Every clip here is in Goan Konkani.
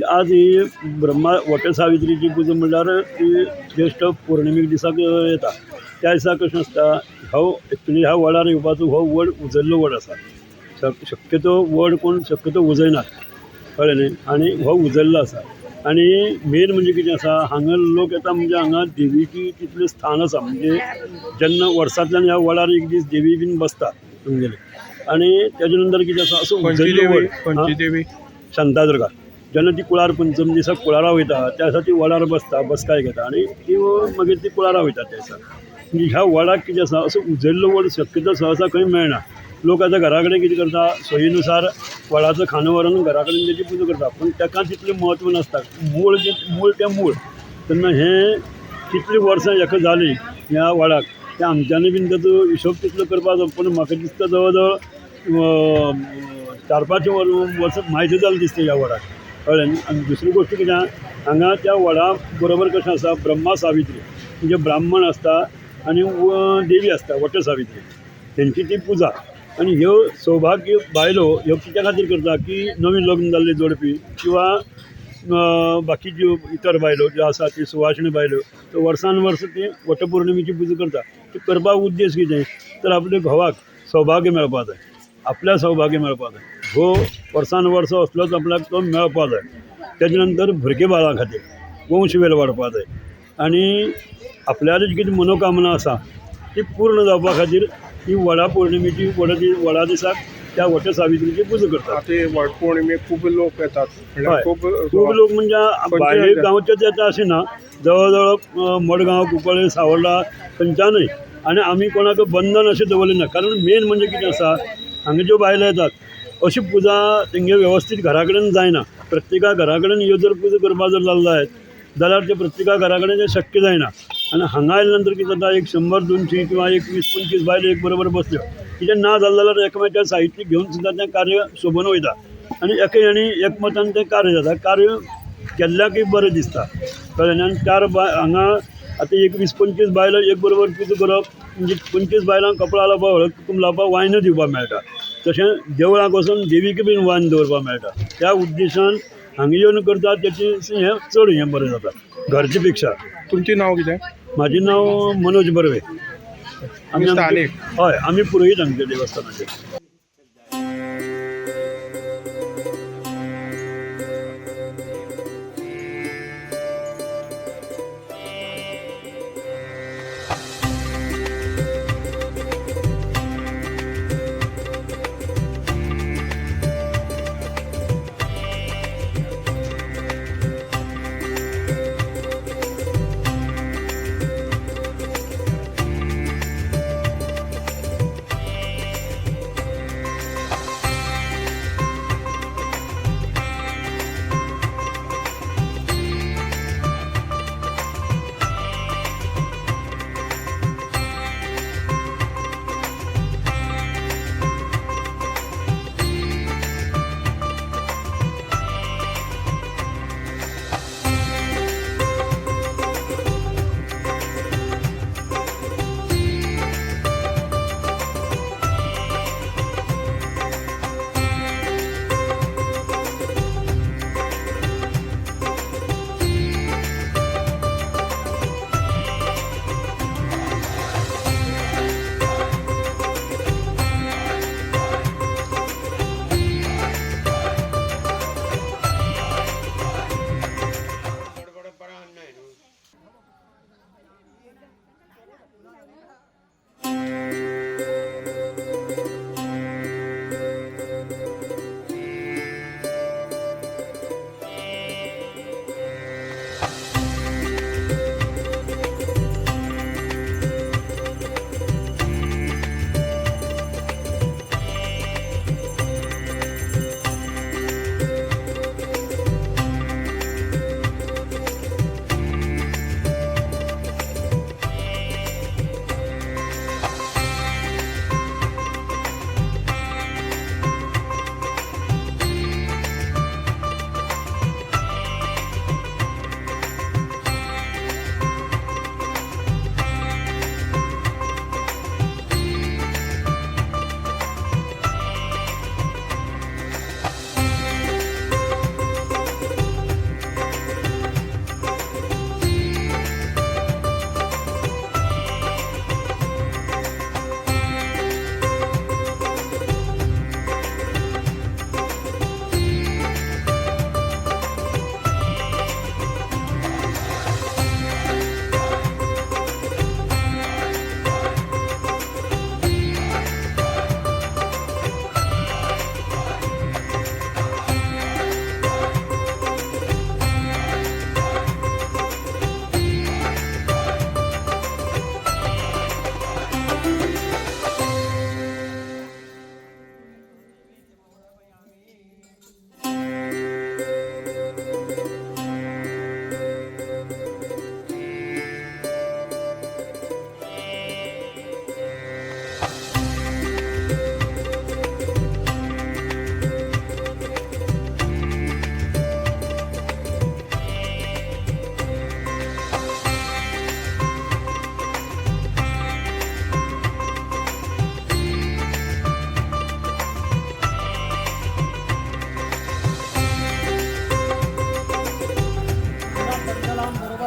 आज ही ब्रह्मा वटसावित्रीची पुजा म्हणल्यार ती ज्येश्ठ पौर्णिमेक दिसाक येता. त्या दिसा कशें आसता, हो एक्चुली ह्या वडार येवपाचो हो वड उजल्लो वड आसा. शक्यतो वड कोण शक्यतो उजयनात, कळ्ळें न्ही. आनी हो उजल्लो आसा. आनी मेन म्हणजे कितें आसा, हांगा लोक येता म्हणजे हांगा देवीची तितलें स्थान आसा. म्हणजे जेन्ना वर्सांतल्यान ह्या वडार एक दीस देवी बीन बसता तुमगेली. आनी तेजे नंतर कितें आसा, असो उजल्लो वड. खंयची देवी? शांतादुर्गा. जेन्ना ती कुळार पंचम दिसा कुळारा वयता त्या दिसा ती वडार बसता, बसकाय घेता आनी ती मागीर ती कुळारा वयता त्या दिसा. म्हणजे ह्या वडाक कितें आसा, असो उजल्लो वड शक्यतो सहसा खंय मेळना. लोक आतां घरा कडेन कितें करता, सोयीनुसार वडाचो खांदो व्हरून घरा कडेन तेजी पुजा करता, पूण ताका तितलें म्हत्व नासता. मूळ जें मूळ तें मूळ. तेन्ना हें कितलीं वर्सां हेका जालीं ह्या वडाक, तें आमच्यांनी बीन ताचो हिशोब तितलो करपाचो, पूण म्हाका दिसता जवळ जवळ 4-5 वर्सां म्हायती जालें दिसता ह्या वडाक, कळ्ळें न्ही. आनी दुसरी गोश्ट कितें आहा, हांगा त्या वडा बरोबर कशें आसा, ब्रह्मा सावित्री म्हणजे ब्राह्मण आसता आनी देवी आसता वटसावित्री, तेंची ती पुजा. आनी ह्यो सौभाग्य बायलो ह्यो कित्या खातीर करता की नवीन लग्न जाल्ले जोडपी किंवां बाकी ज्यो इतर बायलो ज्यो आसा ती सुवासिणी बायलो, त्यो वर्सान वर्स ती वटपौर्णिमेची पुजा करता. ती करपाक उद्देश कितें तर आपल्या घोवाक सौभाग्य मेळपा जाय, आपल्या सौभाग्य मेळपा जाय, घोव वर्सान वर्स असलोच आपल्याक तो मेळपा जाय. तेजे नंतर भुरगे बाळां खातीर वंशवेल वाडपा जाय आनी आपल्याली कितें मनोकामना आसा ती पूर्ण जावपा खातीर ही वडा पौर्णिमेची वडा दिसाक त्या वटसावित्रीची पुजा करतात. आतां वट पौर्णिमेक खूब लोक येतात, खूब लोक म्हणजे भायले गांवचेच येता अशें ना, जवळ जवळ मडगांव, कुंकळ्ळे, सावर्डा खंयच्यानूय. आनी आमी कोणाक बंधन अशें दवरलें ना, कारण मेन म्हणजे कितें आसा, हांगा ज्यो बायलो येतात अशी पुजा तेंगे वेवस्थीत घरा कडेन जायना. प्रत्येका घरा कडेन ह्यो जर पुजा करपा जर जाल जायत जाल्यार ते प्रत्येका घरा कडेन तें शक्य जायना. आनी हांगा आयले नंतर कितें जाता, एक 100-200 किंवां एक 20-25 बायलो एक बरोबर बसल्यो, कितें ना जालें जाल्यार एकामेका साहित्य घेवन सुद्दां तें कार्य सोबून वयता आनी एके आनी एकमतान तें कार्य जाता. कार्य केल्ल्याकय बरें दिसता, कळ्ळें न्ही. आनी चार हांगा आतां एक 20-25 बायलो एक बरोबर पुजा करप म्हणजे 25 बायलांक कपळा लावपाक, हळद कुकूम लावपाक वायनां दिवपाक मेळटा. तशें देवळाक वचून देवीक बीन वायन दवरपाक मेळटा. त्या उद्देशान हांगा येवन करता तेची हें चड हें बरें जाता घरचे पेक्षा. तुमचें नांव कितें? म्हाजें नांव मनोज बर्वे. आमी हय, आमी पुरोहीत हांगच्या देवस्थानाचे.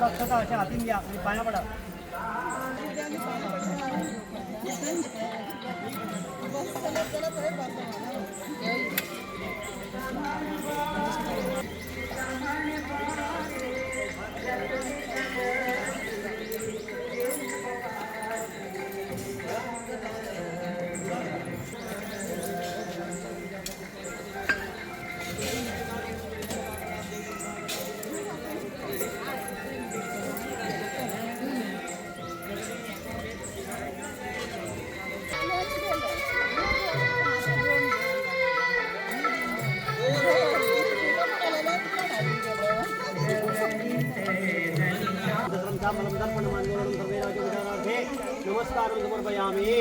अक्षता अशें हातीन घ्या आनी पांयां पडा. नमस्कार समर्पयामि.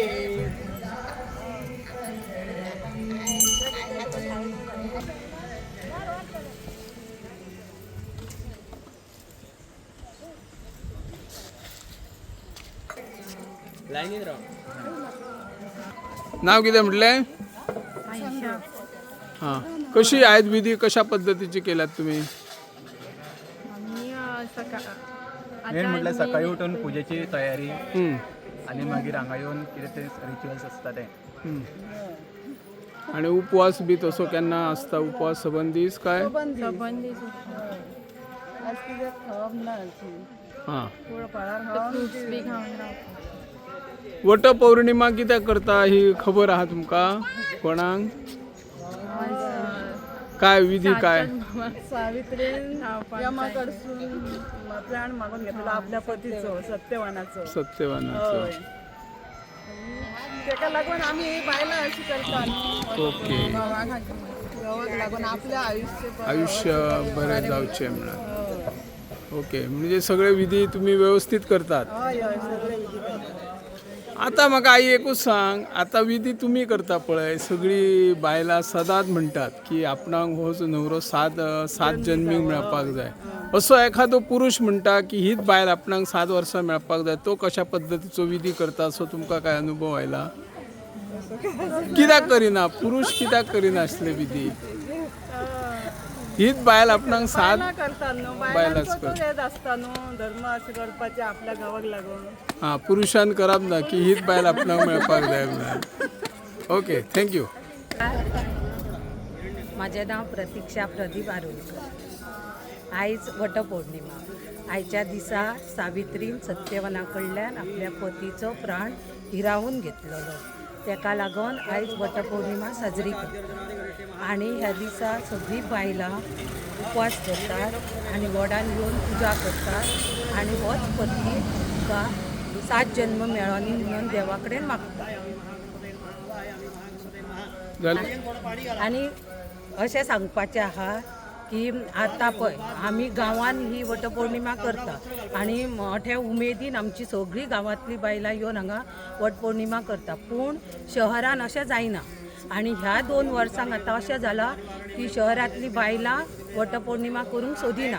नाव कितें म्हटलें? हां, कशी आयज विधी कशा पद्दतीची केल्यात तुमी? आमी सकाळ मेन म्हटल्यार सकाळी उठून पुजेची तयारी हम्म, आनी मागीर हांगा येवन कितें ते रिच्युअल्स आसता ते. हम्म. आणि उपवास बी तसो केन्ना आसता? उपवास सबंद दीस काय? सबंद आज कित्याक खावप ना अशी. हां, फ्रुट्स बी खावन रावता. वट पौर्णिमा कित्याक करता ही खबर आहा तुमकां कोणाक? काय विधी काय? सावित्रीन यमा कडसून प्राण मागून घेतलो आपल्या पतीचो, सत्यवानाचो. सत्यवानाचो. हय, तेका लागून आमी ही बायलां अशी करता न्हू. ओके. घोवाक लागून आपलें आयुश्य बरें आयुष्य बरें जावचें म्हणून. ओके, म्हणजे सगळे विधी तुमी व्यवस्थीत करतात. हय हय, सगळे विधी करतात. आतां म्हाका आई एकूच सांग, आतां विधी तुमी करता पळय, सगळीं बायलां सदांच म्हणटात की आपणाक हो न्हवरो सात सात जन्मीक मेळपाक जाय. असो एखादो पुरुश म्हणटा की हीच बायल आपणाक 7 वर्सां मेळपाक जाय, तो कशा पद्दतीचो विधी करता असो तुमकां काय अनुभव आयला? कित्याक करिना पुरुश? कित्याक करिना असले विधी? हीच बायल आपणाक सात बायलां करतात न्हू. बायलांच बायलांचो तो करतात. हेच आसता न्हू धर्म अशें करपाचें आपल्या घोवाक लागून. हां, पुरुशान करप ना की हीच बायल आपणाक मेळपाक जाय म्हणून. Okay, thank you. म्हाजें नांव प्रतीक्षा प्रदीप आरोलकर. आयज वटपौर्णिमा. आयच्या दिसा सावित्रीन सत्यवना कडल्यान आपल्या पतीचो प्राण हिरावून घेतलेलो, तेका लागून आयज वटपौर्णिमा साजरी करतात. आनी ह्या दिसा सगळीं बायलां उपवास करतात आनी वडान येवन पुजा करतात आनी होच पती तुका 7 जन्म मेळोनी म्हणून देवा कडेन मागतात. जालें. आनी अशें सांगपाचें आहा की आतां पळय आमी गांवान ही वटपौर्णिमा करता आनी मोठ्या उमेदीन आमची सगळीं गांवांतलीं बायलां येवन हांगा वटपौर्णिमा करता. पूण शहरान अशें जायना आनी ह्या 2 वर्सांक आतां अशें जालां की शहरांतलीं बायलां वटपौर्णिमा करूंक सोदिना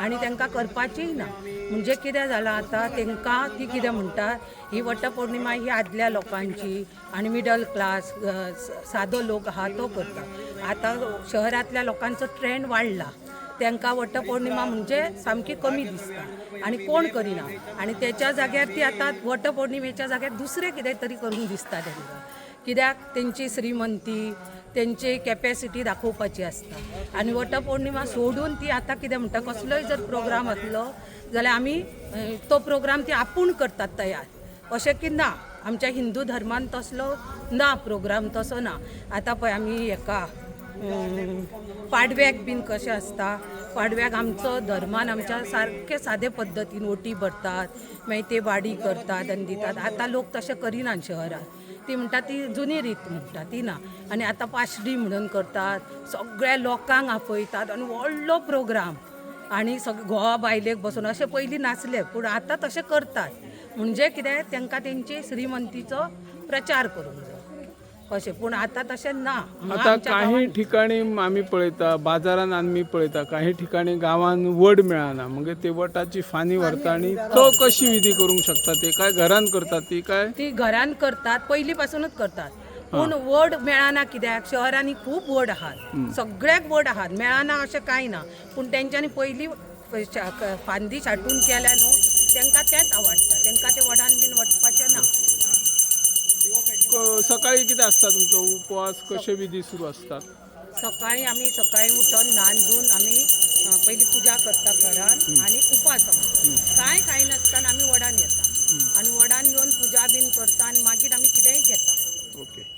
आनी तांकां करपाचीय ना. म्हणजे कितें जालां आतां तांकां ती कितें म्हणटा, ही वटपौर्णिमा ही आदल्या लोकांची आनी मिडल क्लास सादो लोक आहा तो करता. आतां शहरांतल्या लोकांचो ट्रेंड वाडला, तांकां वटपौर्णिमा म्हणजे सामकी कमी दिसता आनी कोण करिना. आनी तेच्या जाग्यार ती आतां वटपौर्णिमेच्या जाग्यार दुसरें कितें तरी करूंक दिसता तांकां, कित्याक तेंची श्रीमंती तेंची कॅपेसिटी दाखोवपाची आसता. आनी वटपौर्णिमा सोडून ती आतां कितें म्हणटा, कसलोय जर प्रोग्राम आसलो जाल्यार आमी तो प्रोग्राम ती आपूण करतात तयार. अशें की ना, आमच्या हिंदू धर्मान तसलो ना प्रोग्राम तसो ना. आतां पळय आमी हेका पाडव्याक बीन कशें आसता, पाडव्याक आमचो धर्मान आमच्या सारके सादे पद्दतीन ओटी भरतात, मागीर ते वाडी करतात आनी दितात. आतां लोक तशें करिनात शहरान, ती म्हणटा ती जुनी रीत म्हणटा ती ना. आनी आतां पाशडी म्हणून करतात, सगळ्या लोकांक आपयतात आनी व्हडलो प्रोग्राम आनी सगळे घोवा बायलेक बसून. अशें पयलीं नासलें पूण आतां तशें करतात. म्हणजे कितें तांकां तेंची श्रीमंतीचो प्रचार करूंक जाय अशें. पूण आतां तशें ना. आता काही ठिकाणी आमी पळयता, बाजारान आमी पळयता, काही ठिकाणी गांवान वड मेळना, मगे ते वटाची फांदी व्हरता आनी तो कशी विधी करूंक शकता? ते काय घरान करतात ती काय? ती घरान करतात, पयलीं पासूनच करतात. पूण वड मेळना कित्याक शहरांनी खूब वड आहात, सगळ्याक वड आहात, मेळना अशें कांय ना. पूण तेंच्यांनी पयलीं फांदी छाटून केल्या न्हू तांकां तेंच आवडटा, तांकां तें वडान बीन वचपाचें ना. सकाळी कितें आसता तुमचो उपवास, कशे विधी सुरू आसतात? सकाळी आमी सकाळी उठून न्हान धुवन आमी पयली पुजा करता घरान आनी उपास आमचो कांय खायनासतना आमी वडान येता आनी वडान येवन पुजा बीन करता आनी मागीर आमी कितेंय घेता. ओके.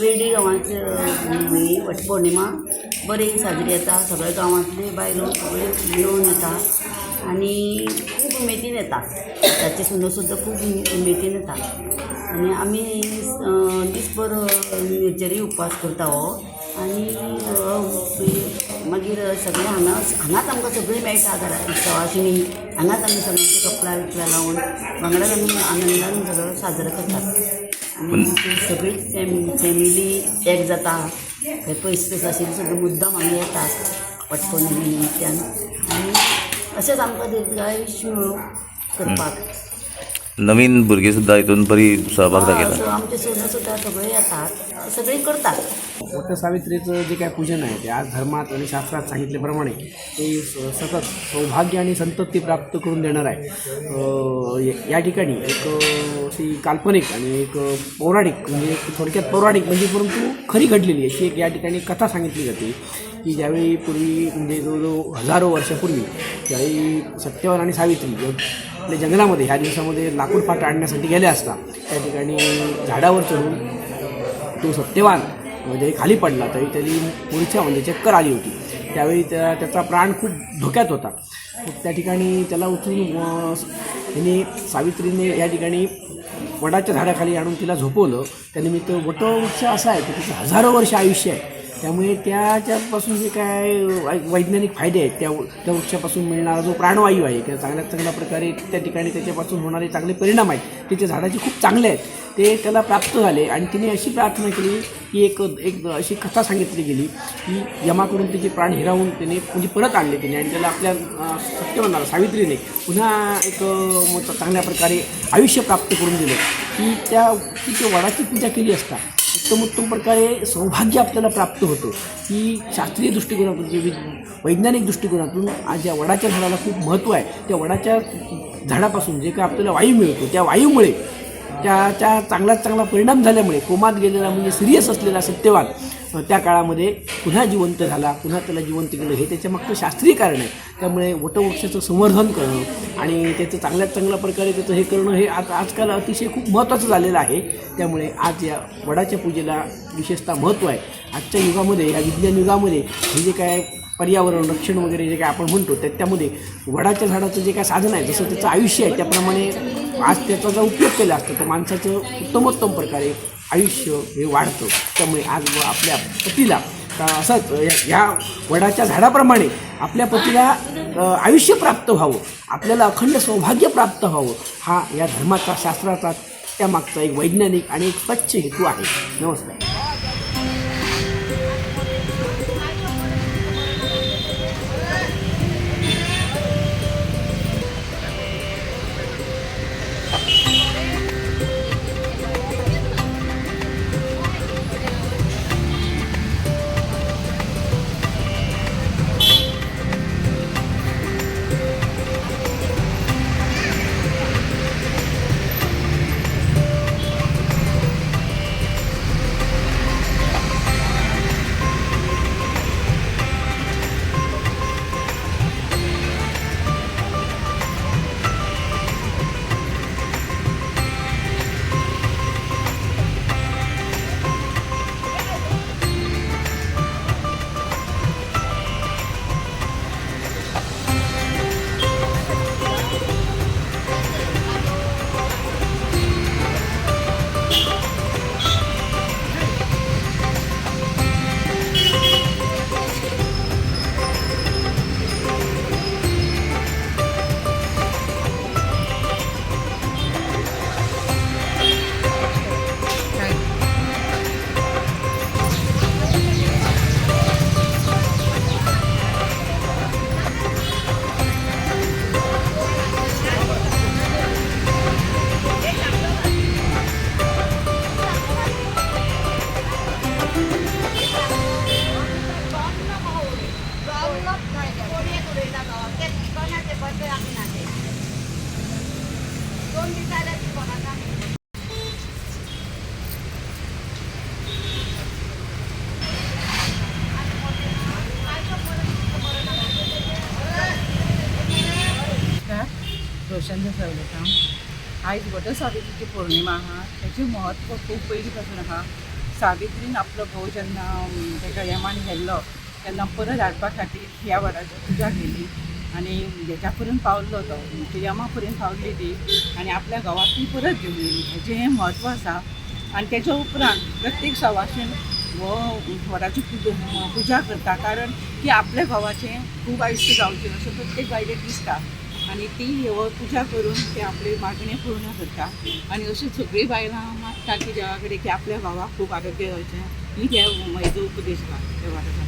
वेंडी गांवांत ही वटपौर्णिमा बरी साजरी जाता. सगळे गांवांतले बायलो सगळे मेळून येता आनी खूब उमेदीन येता. ताचे सुनो सुद्दां खूब उमेदीन येता आनी आमी दीसभर निर्जरी उपवास करता हो आनी मागीर सगळें हांगाच आमकां सगळीं मेळटा घरा सवाशिणी हांगाच आमी सगळ्यांची कपलां बिपलां लावन वांगडाच आमी आनंदान सगळो साजरो करतात आनी सगळी फॅमिली एक जाता. थंय पयस पयस आशिल्ली सगळीं मुद्दम हांगा येतात वटपौर्णिमे निमित्यान आनी अशेंच आमकां दीर्घायुश्य मेळूं करपाक. नवीन भुरगीं सुद्दां हितून बरी सहभाग दाखयता. सो आमचे सुनो सुद्दां सगळे येतात, सगळीं करतात. वटसावित्रीचं जे काय पूजन आहे ते आज धर्मात आणि शास्त्रात सांगितल्याप्रमाणे ते सतत सौभाग्य आणि संतती प्राप्त करून देणार आहे. या ठिकाणी एक अशी काल्पनिक आणि एक पौराणिक, म्हणजे एक थोडक्यात पौराणिक म्हणजे परंतु खरी घडलेली अशी एक या ठिकाणी कथा सांगितली जाते की ज्यावेळी पूर्वी म्हणजे जवळजवळ हजारो वर्षापूर्वी ज्यावेळी सत्यवान आणि सावित्री आपल्या जंगलामध्ये ह्या दिवसामध्ये लाकूड फाट आणण्यासाठी गेले असता त्या ठिकाणी झाडावर चढून तो सत्यवान म्हणजे खाली पडला, त्यावेळी त्याची मूर्छा म्हणजे चक्कर आली होती. त्यावेळी त्याचा प्राण खूप धोक्यात होता. मग त्या ठिकाणी त्याला उचलून त्यांनी सावित्रीने या ठिकाणी वडाच्या झाडाखाली आणून तिला झोपवलं. त्यानिमित्त वटवृक्ष असा आहे की त्याचं हजारो वर्ष आयुष्य आहे, त्यामुळे त्याच्यापासून जे काय वैज्ञानिक फायदे आहेत, त्या त्या वृक्षापासून मिळणारा जो प्राणवायू आहे किंवा चांगल्या चांगल्या प्रकारे त्या ठिकाणी त्याच्यापासून होणारे चांगले परिणाम आहेत, त्याच्या झाडाचे खूप चांगले आहेत, ते त्याला प्राप्त झाले. आणि तिने अशी प्रार्थना केली की एक एक अशी कथा सांगितली गेली की यमाकडून तिचे प्राण हिरावून तिने म्हणजे परत आणले तिने आणि त्याला आपल्या सत्यवानाला सावित्रीने पुन्हा एक चांगल्या प्रकारे आयुष्य प्राप्त करून दिलं की त्या की त्या वडाची पूजा केली असता उत्तमोत्तम प्रकारे सौभाग्य आपल्याला प्राप्त होतं. की शास्त्रीय दृष्टिकोनातून जे वैज्ञानिक दृष्टिकोनातून आज या वडाच्या झाडाला खूप महत्त्व आहे. त्या वडाच्या झाडापासून जे काय आपल्याला वायू मिळतो त्या वायूमुळे त्याच्या चांगल्यात चांगला परिणाम झाल्यामुळे कोमात गेलेला म्हणजे सिरियस असलेला सत्यवान त्या काळामध्ये पुन्हा जिवंत झाला, पुन्हा त्याला जिवंत केलं, हे त्याच्या मागचं शास्त्रीय कारण आहे. त्यामुळे वटवृक्षाचं संवर्धन करणं आणि त्याचं चांगल्यात चांगल्या प्रकारे त्याचं हे करणं हे आज आजकाल अतिशय खूप महत्त्वाचं झालेलं आहे. त्यामुळे आज या वडाच्या पूजेला विशेषतः महत्त्व आहे. आजच्या युगामध्ये, या विज्ञान युगामध्ये हे जे काय पर्यावरण रक्षण वगैरे जे काय आपण म्हणतो त्यामध्ये वडाच्या झाडाचं जे काय साधन आहे, जसं त्याचं आयुष्य आहे त्याप्रमाणे आज त्याचा जर उपयोग केला असता तर माणसाचं उत्तमोत्तम प्रकारे आयुष्य हे वाढतं. त्यामुळे आज आपल्या पतीला असंच या वडाच्या झाडाप्रमाणे आपल्या पतीला आयुष्य प्राप्त व्हावं, आपल्याला अखंड सौभाग्य प्राप्त व्हावं, हा या धर्माचा शास्त्राचा त्यामागचा एक वैज्ञानिक आणि एक स्वच्छ हेतू आहे. नमस्कार. रोशन देसाय उलयता. आयज वटसावित्रीची पौर्णिमा आहा. तेचें म्हत्व खूब पयलीं पासून आहा. सावित्रीन आपलो घोव जेन्ना तेका यमान व्हेल्लो तेन्ना परत हाडपा खातीर ह्या वडाची पुजा केली आनी हेच्या पर्यंत पावल्लो तो, म्हणजे यमा पर्यंत पावली ती आनी आपल्या घोवाक ती परत घेवन येयली. हेजें हें म्हत्व आसा. आनी तेच्या उपरांत प्रत्येक सवाशीण हो वडाची पुजा करता, कारण की आपल्या घोवाचें खूब आयुश्य जावचें अशें प्रत्येक बायलेक दिसता आनी ती हो पुजा करून ते आपली मागणें पूर्ण करता. आनी अशी सगळीं बायलां मागता की देवा कडेन की आपल्या घोवाक खूब आरोग्य जावचें, ही हेजो उपदेश आहा देवाचो सांगता.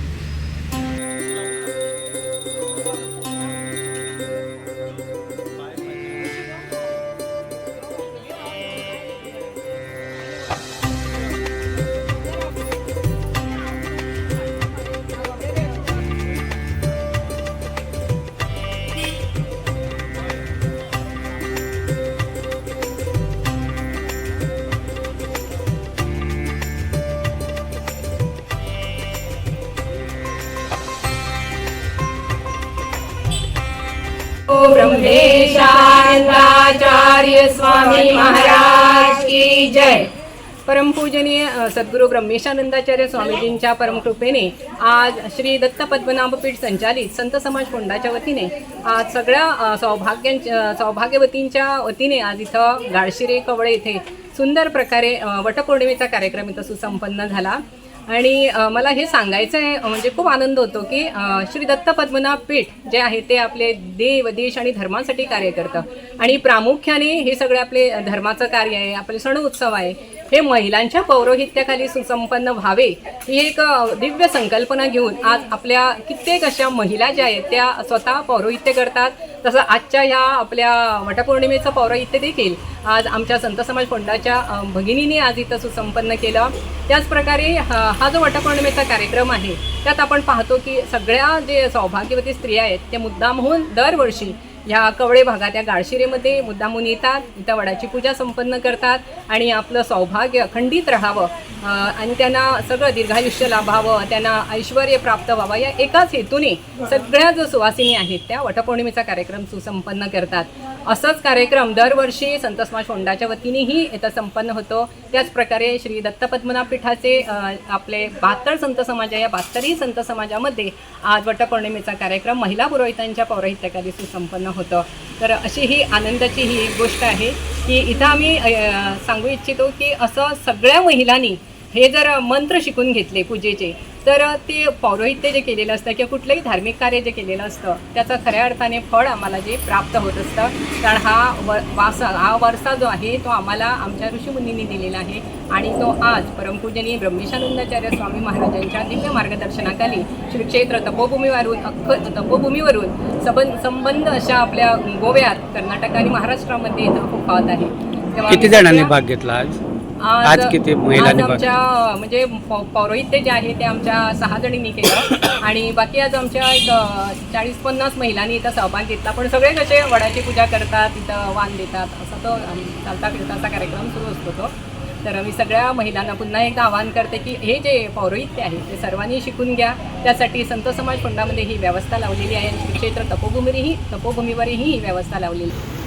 ब्रह्मेशानंदाचार्य स्वामी महाराज की जय. परमपूजनीय सद्गुरू ब्रह्मेशानंदाचार्य स्वामीजींच्या परमकृपेने आज श्री दत्त पद्मनाभपीठ संचालित संत समाज फोंडाच्या वतीने आज सगळ्या सौभाग्यवतींच्या वतीने आज इथं गाळशिरे कवळे येथे सुंदर प्रकारे वटपौर्णिमेचा कार्यक्रम इथं सुसंपन्न झाला. आणि मला हे सांगायचं आहे, म्हणजे खूप आनंद होतो की श्री दत्त पद्मनाभ पीठ जे आहे ते आपले देव, देश आणि धर्मासाठी कार्य करतं आणि प्रामुख्याने हे सगळे आपले धर्माचं कार्य आहे, आपले सण उत्सव आहे, हे महिलांच्या पौरोहित्याखाली सुसंपन्न व्हावे ही एक दिव्य संकल्पना घेऊन आज आपल्या कित्येक अशा महिला ज्या आहेत त्या स्वतः पौरोहित्य करतात. तसं आजच्या ह्या आपल्या वटपौर्णिमेचं पौरोहित्य देखील आज आमच्या संत समाज फोंडाच्या भगिनीने आज इथं सुसंपन्न केलं. त्याचप्रकारे हा जो वटपौर्णिमेचा कार्यक्रम आहे त्यात आपण पाहतो की सगळ्या जे सौभाग्यवती स्त्रिया आहेत त्या मुद्दामहून दरवर्षी ह्या कवळे भागात या गाळशिरेमध्ये मुद्दामून येतात, इथं वडाची पूजा संपन्न करतात आणि आपलं सौभाग्य अखंडित राहावं आणि त्यांना सगळं दीर्घायुष्य लाभावं, त्यांना ऐश्वर प्राप्त व्हावं या एकाच हेतूने सगळ्या जो सुवासिनी आहेत त्या वटपौर्णिमेचा कार्यक्रम सुसंपन्न करतात. असंच कार्यक्रम दरवर्षी संत समाज फोंडाच्या वतीनेही इथं संपन्न होतो. त्याचप्रकारे श्री दत्त पद्मनाभ पीठाचे आपले 72 संत समाज आहे, या 72 संत समाजामध्ये आज वटपौर्णिमेचा कार्यक्रम महिला पुरोहितांच्या पौरोहित्याखाली सुसंपन्न होतं. तर अशी ही आनंदाची ही एक गोष्ट आहे की इथं आम्ही सांगू इच्छितो की असं सगळ्या महिलांनी हे जर मंत्र शिकून घेतले पूजेचे तर ते पौरोहित्य जे केलेलं असतं किंवा कुठलंही धार्मिक कार्य जे केलेलं असतं त्याचं खऱ्या अर्थाने फळ आम्हाला जे प्राप्त होत असतं. कारण हा वारसा जो आहे तो आम्हाला आमच्या ऋषीमुनींनी दिलेला आहे आणि तो आज परमपूजनीय ब्रह्मेशानंदाचार्य स्वामी महाराजांच्या दिव्य मार्गदर्शनाखाली श्री क्षेत्र तपोभूमीवरून संबंध अशा आपल्या गोव्यात, कर्नाटक आणि महाराष्ट्रामध्ये इथं फोफावत आहे. किती जणांनी भाग घेतला आज? आज किती महिलांनी भाग? आमच्या म्हणजे पौरोहित्य जे आहे ते आमच्या 6 जणींनी केलं आणि बाकी आज आमच्या एक 40-50 महिलांनी इथं सहभाग घेतला. पण सगळे कसे वडाची पूजा करतात, इथं वाण देतात, असा तो चालता फिरताचा कार्यक्रम सुरू असतो तो. तर मी सगळ्या महिलांना पुन्हा एकदा आवाहन करते की हे जे पौरोहित्य आहे ते सर्वांनी शिकून घ्या. त्यासाठी संत समाज फंडामध्ये ही व्यवस्था लावलेली आहे आणि क्षेत्र तपोभूमीवरही ही व्यवस्था लावलेली आहे.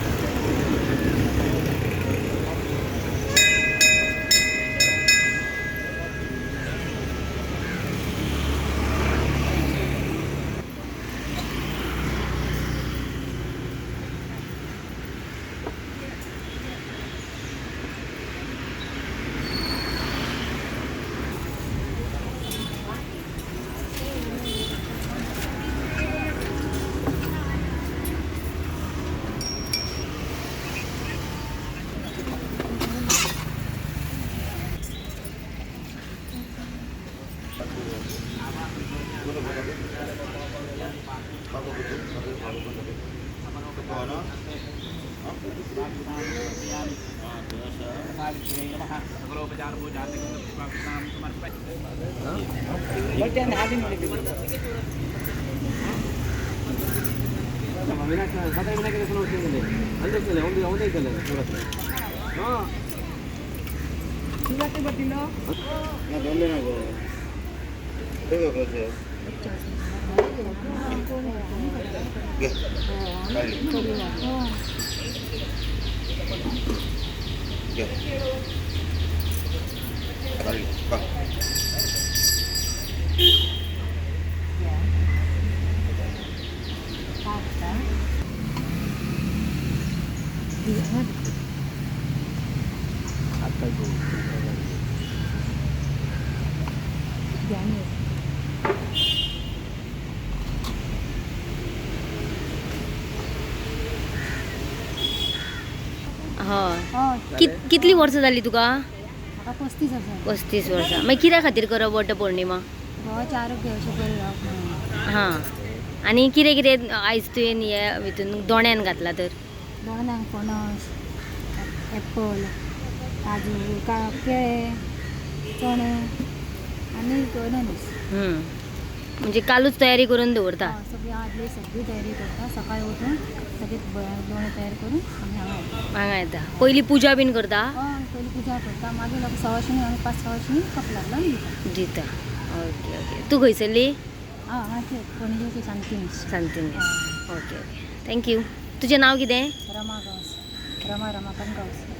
हय. कितली वर्सां जाली तुका? म्हाका 35 वर्सां. 35 वर्सां. मागीर कित्या खातीर करप वट पौर्णिमा? घोवाचें आरोग्य अशें बरें रावप म्हणून. हां, आनी कितें कितें आयज तुवें हे हितून दोण्यान घातलां तर? दोणाक पणस, एप्पल, काजू, केळें, चणे आनी अननस. म्हणजे कालूच तयारी करून दवरता? हय, सगळी आदली सगळी तयारी करता. सकाळी उठून सगळी दोणे तयार करून आमी हांगा येता. हांगा येता. पयलीं पुजा बीन करता? हय, पयलीं पुजा करता, मागीर सवाशिणी आमी 5 सवाशिणी कपलाक लावन दिता. दिता. Okay okay. तूं खंयसरली? हांव हांगाची पणजेची Santinez. Santinez. Okay okay, thank you. तुजें नांव कितें? रमा गांवस. रमा रमाकांत गांवस.